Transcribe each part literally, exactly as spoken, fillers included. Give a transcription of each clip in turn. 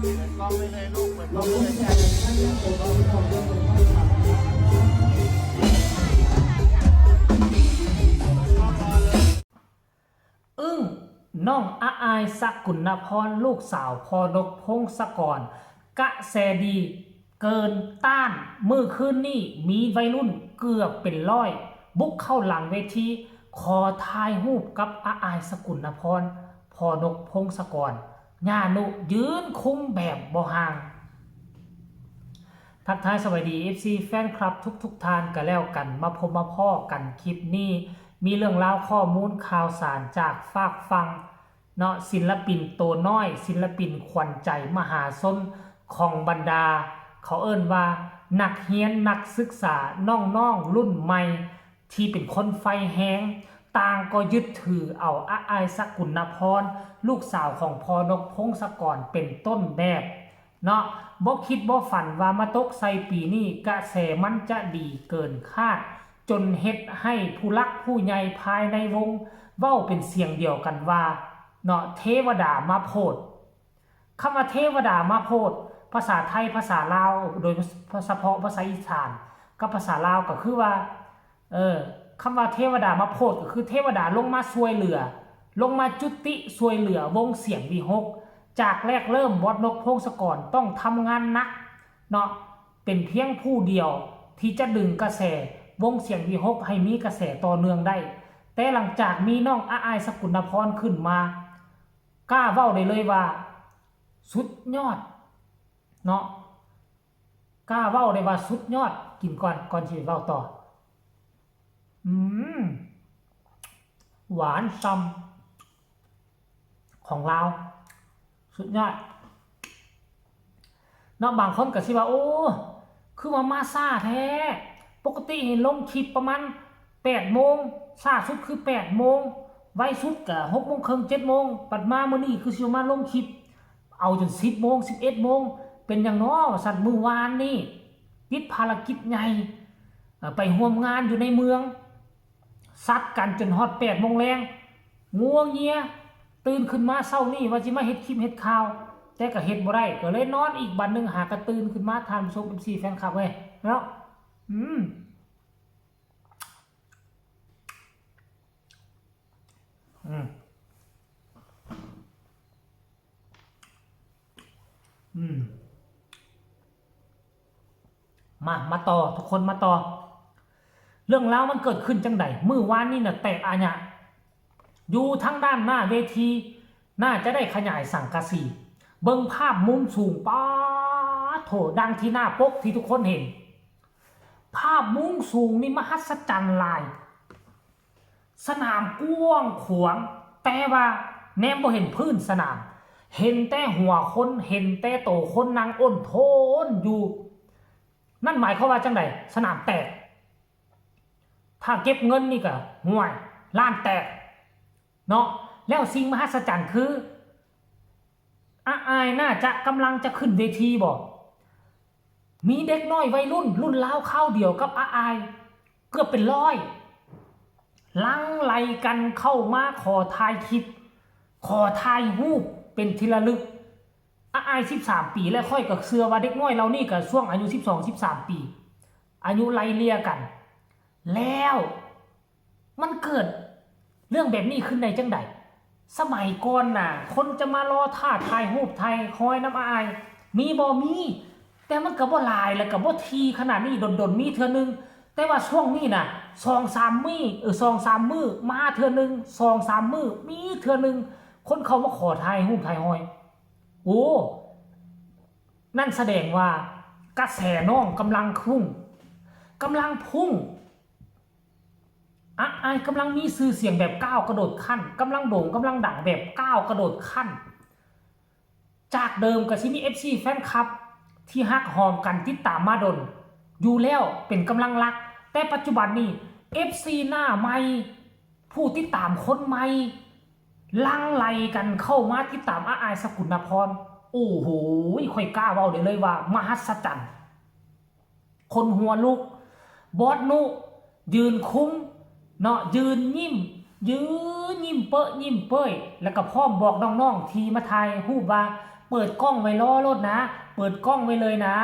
เปิดกล้องได้เลยลูก เปิดกล้องได้เลย อึ้ง น้องอาอาย สกุณพร ลูกสาว พ.นก พงศกร กระแสดีเกินต้าน มื้อคืนนี้มีวัยรุ่นเกือบเป็นร้อย บุกเข้าหลังเวที ขอถ่ายรูปกับอาอาย สกุณพร พ.นก พงศกร ย่านุยืนคุมแบบบ่ห่าง ทักทายสวัสดี เอฟซี แฟนคลับทุกๆท่านก็แล้วกัน มาพบมาพ้อกันคลิปนี้ มีเรื่องราวข้อมูลข่าวสารจากฝากฝั่งเนาะ ศิลปินโตน้อย ศิลปินขวัญใจมหาชนของบรรดา เขาเอิ้นว่านักเรียนนักศึกษาน้องๆรุ่นใหม่ ที่เป็นคนไฟแฮง ต่างก็ยึดถือเอาอาอาย สกุณพร ลูกสาวของ พ.นก พงศกร เป็นต้นแบบ เนาะ บ่คิดบ่ฝันว่ามาตกใส่ปีนี้ กระแสมันจะดีเกินคาด จนเฮ็ดให้ผู้หลักผู้ใหญ่ภายในวง เว้าเป็นเสียงเดียวกันว่า เนาะ เทวดามาโพด คำว่าเทวดามาโพด ภาษาไทย ภาษาลาว โดยเฉพาะภาษาอีสานกับภาษาลาวก็คือว่า เออ คำว่าเทวดามาโพดก็คือเทวดาลงมาช่วยเหลือ ลงมาจุติช่วยเหลือวงเสียงวิหค จากแรกเริ่ม บอส นก พงศกร ต้องทำงานหนักเนาะ เป็นเพียงผู้เดียวที่จะดึงกระแสวงเสียงวิหคให้มีกระแสต่อเนื่องได้ แต่หลังจากมีน้องอาอาย สกุณพร ขึ้นมา กล้าเว้าได้เลยว่า สุดยอดเนาะ กล้าเว้าได้ว่าสุดยอด กินก่อน ก่อนสิเว้าต่อ อืม หวานซำ ของลาว สุดยอด เนาะ บางคนก็สิว่า โอ้ คือว่ามาช้าแท้ ปกติเห็นลงคลิปประมาณแปดโมง ช้าสุดคือแปดโมง ไวสุดก็หกโมงครึ่ง เจ็ดโมง บัดมามื้อนี้คือสิมาลงคลิป เอาจนสิบโมง สิบเอ็ดโมง เป็นหยังน้อ ว่าซั่น มื้อวานนี่ติดภารกิจใหญ่ เอ่อ ไปร่วมงานอยู่ในเมือง ซัดกันจนฮอดแปดโมงแลง งัวเงีย ตื่นขึ้นมาเช้านี้ว่าสิมาเฮ็ดคลิปเฮ็ดข่าว แต่ก็เฮ็ดบ่ได้ ก็เลยนอนอีกบัดหนึ่ง หากะตื่นขึ้นมา ท่านผู้ชม เอฟซี แฟนคลับเว้ย เนาะ อืม อืม อืม มา มาต่อ ทุกคนมาต่อ เรื่องราวมันเกิดขึ้นจังใด มื้อวานนี่น่ะแตกอาหยะ อยู่ทางด้านหน้าเวที น่าจะได้ขยายสังกะสี เบิ่งภาพมุมสูง ป๊าดโถ ดังที่หน้าปกที่ทุกคนเห็น ภาพมุมสูงนี่มหัศจรรย์หลาย สนามกว้างขวาง แต่ว่าแนมบ่เห็นพื้นสนาม เห็นแต่หัวคน เห็นแต่โตคนนั่งอ้นโทนอยู่ นั่นหมายความว่าจังใด สนามแตก ถ้าเก็บเงินนี่ก็ห่วย ล้านแตก เนาะ แล้วสิ่งมหัศจรรย์คือ อาอายน่าจะกำลังจะขึ้นเวทีบ่ มีเด็กน้อยวัยรุ่น รุ่นราวคราวเดียวกับอาอาย เกือบเป็นร้อย หลั่งไหลกันเข้ามาขอถ่ายคลิป ขอถ่ายรูปเป็นที่ระลึก อาอาย สิบสาม ปี และข้อยก็เชื่อว่าเด็กน้อยเหล่านี้ก็ช่วงอายุ สิบสอง สิบสาม ปี อายุไล่เลี่ยกัน แล้วมันเกิดเรื่องแบบนี้ขึ้นได้จังใด สมัยก่อนน่ะ คนจะมารอท่าถ่ายรูปถ่ายฮอยนำอาอาย มีบ่ มี แต่มันก็บ่หลาย แล้วก็บ่ถี่ขนาดนี้ ดนๆ มีเทื่อนึง แต่ว่าช่วงนี้น่ะ สองสามมื้อ เออ สองสามมื้อ มาเทื่อนึง สองสามมื้อ มีเทื่อนึง คนเข้ามาขอถ่ายรูปถ่ายฮอย โอ้ นั่นแสดงว่ากระแสน้องกำลังพุ่ง กำลังพุ่ง อาอายกำลังมีชื่อเสียงแบบก้าวกระโดดขั้น กำลังโด่ง กำลังดังแบบก้าวกระโดดขั้น จากเดิมก็สิมี เอฟซี แฟนคลับ ที่ฮักหอมกันติดตามมาดน อยู่แล้วเป็นกำลังหลัก แต่ปัจจุบันนี้ เอฟซี หน้าใหม่ ผู้ติดตามคนใหม่ หลั่งไหลกันเข้ามาติดตามอาอาย สกุณพร โอ้โห ข้อยกล้าเว้าได้เลยว่า มหัศจรรย์ คนหัวลุก บอสนุ ยืนคุ้ม เนาะ ยืนยิ้ม ยืนยิ้มเปอะยิ้มเป้ย แล้วก็พร้อมบอกน้องๆ ที่มาถ่ายรูปว่า เปิดกล้องไว้รอโลดนะ เปิดกล้องไว้เลยนะ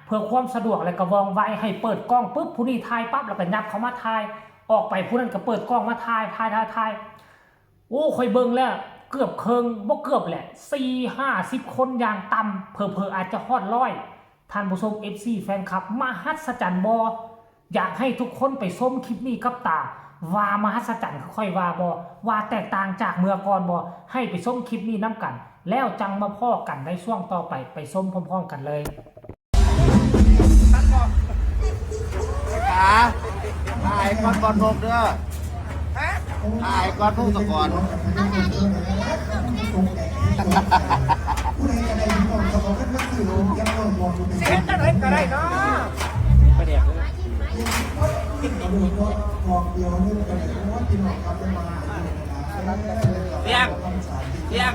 เพื่อความสะดวกและก็ว่องไว ให้เปิดกล้องปุ๊บ ผู้นี้ถ่ายปั๊บ แล้วก็ยับเข้ามาถ่าย ออกไปผู้นั้นก็เปิดกล้องมาถ่าย ถ่าย ถ่าย ถ่าย โอ้ ข่อยเบิ่งแล้ว เกือบเคิ่ง บ่เกือบแหละ สี่ห้าสิบคนอย่างต่ำ เผลอๆ อาจจะฮอดร้อย ท่านผู้ชม เอฟซี แฟนคลับ มหัศจรรย์บ่ อยากให้ทุกคนไปชมคลิปนี้กับตา ว่ามหัศจรรย์คือข่อยว่าบ่ ว่าแตกต่างจากเมื่อก่อนบ่ ให้ไปชมคลิปนี้นำกัน แล้วจั่งมาพ้อกันในช่วงต่อไป ไปชมพร้อมๆ กันเลย ขาถ่ายก่อนก่อนนมเด้อถ่ายก่อนนุ่งสะก่อน เฮ็ดจังได๋ก็ได้เนาะ เสียงเสียง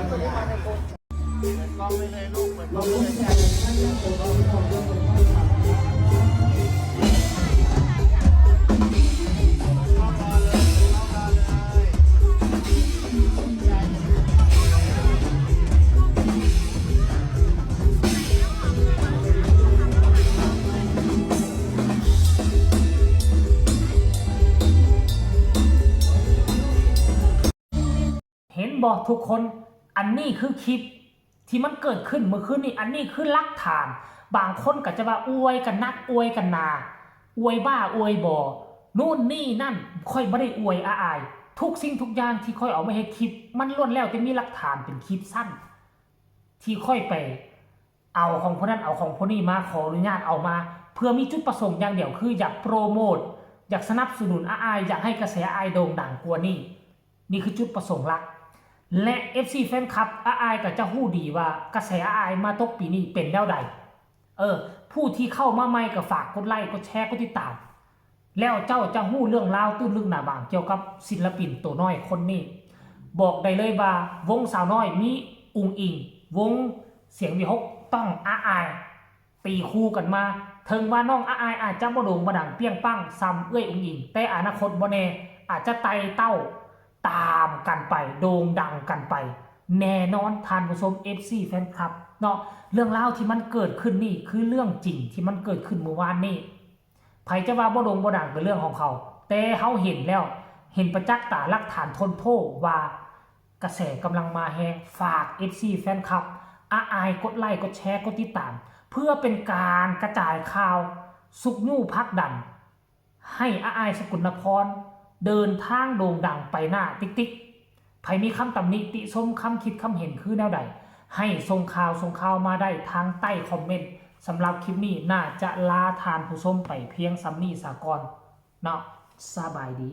เห็นบ่ทุกคน อันนี้คือคลิปที่มันเกิดขึ้นเมื่อคืนนี้ อันนี้คือหลักฐาน บางคนก็จะว่าอวยกันนักอวยกันหนา อวยบ้าอวยบอ นู่นนี่นั่น ข่อยบ่ได้อวยอาอาย ทุกสิ่งทุกอย่างที่ข่อยเอามาเฮ็ดคลิป มันล้วนแล้วแต่มีหลักฐานเป็นคลิปสั้น ที่ข่อยไป เอาของผู้นั้นเอาของผู้นี้มาขออนุญาตเอามา เพื่อมีจุดประสงค์อย่างเดียวคืออยากโปรโมท อยากสนับสนุนอาอาย อยากให้กระแสอาอายโด่งดังกว่านี้ นี่คือจุดประสงค์หลัก และ เอฟซี แฟนคลับอาอายก็จะฮู้ดีว่ากระแสอาอายมาตกปีนี้เป็นแนวใด เออ ผู้ที่เข้ามาใหม่ก็ฝากกดไลค์กดแชร์กดติดตาม แล้วเจ้าจะฮู้เรื่องราวตื้นลึกหนาบางเกี่ยวกับศิลปินตัวน้อยคนนี้ บอกได้เลยว่าวงสาวน้อยมีอุ๋งอิ๋ง วงเสียงวิหกต้องอาอาย ตีคู่กันมา ถึงว่าน้องอาอายอาจจะบ่โด่งบ่ดังเปรี้ยงปังส่ำเอื้อยอุ๋งอิ๋ง แต่อนาคตบ่แน่ อาจจะไต่เต้าตามกันไป โด่งดังกันไป แน่นอนท่านผู้ชม เอฟซี แฟนคลับเนาะ เรื่องราวที่มันเกิดขึ้นนี่คือเรื่องจริงที่มันเกิดขึ้นเมื่อวานนี้ ไผจะว่าบ่โด่งบ่ดังก็เรื่องของเขา แต่เฮาเห็นแล้ว เห็นประจักษ์ตาหลักฐานทนโทษว่ากระแสกำลังมาแฮง ฝาก เอฟซี แฟนคลับอาอายกดไลค์กดแชร์กดติดตาม เพื่อเป็นการกระจายข่าว ชุกยู้ผลักดัน ให้อาอายสกลนคร เดินทางโด่งดังไปหน้าติ๊กติ๊ก ไผมีคำตำหนิติชมคำคิดคำเห็นคือแนวใด ให้ส่งข่าวส่งข่าวมาได้ทางใต้คอมเมนต์ สำหรับคลิปนี้น่าจะลาท่านผู้ชมไปเพียงส่ำนี้สาก่อนเนาะ สบายดี